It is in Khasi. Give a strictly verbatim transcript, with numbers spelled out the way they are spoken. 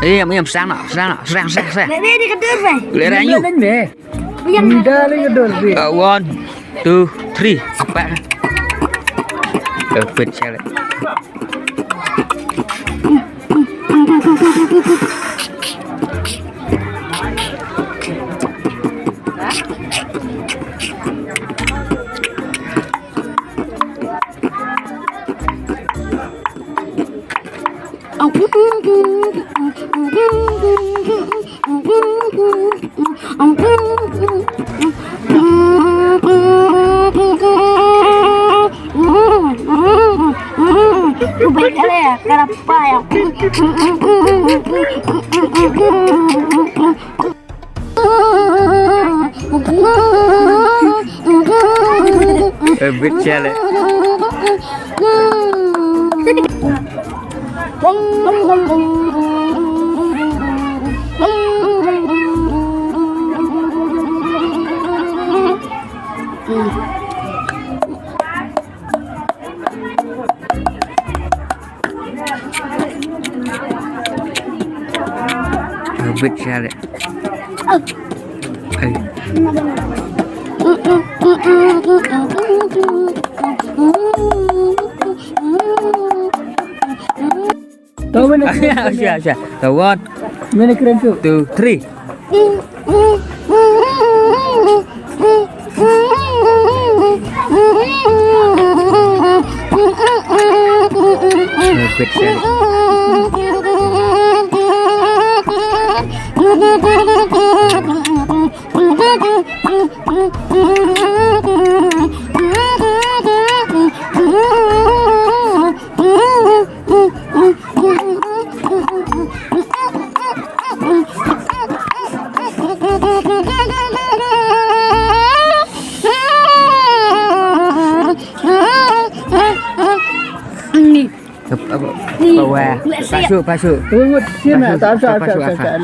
Ïa, ïa, sang noh, sang noh, sang, sang, sang. Leh, leh, di ka dur, bhai. Leh, leh, ïa. Leh, leh. Ïa, dah, leh, ka dur, bhai. Uh, one, two, three. Apa? Uh, put, share it. A bit challenge. A bit challenge. Ai. Tahu mana? Siap, siap, siap. Tahu. Mana keren tu? Two, three. Ni. Apa, apa, apa, wah. Pasu, pasu. Wut, sini, pasu, tak, tak, pasu, tak, apa? Tak, tak.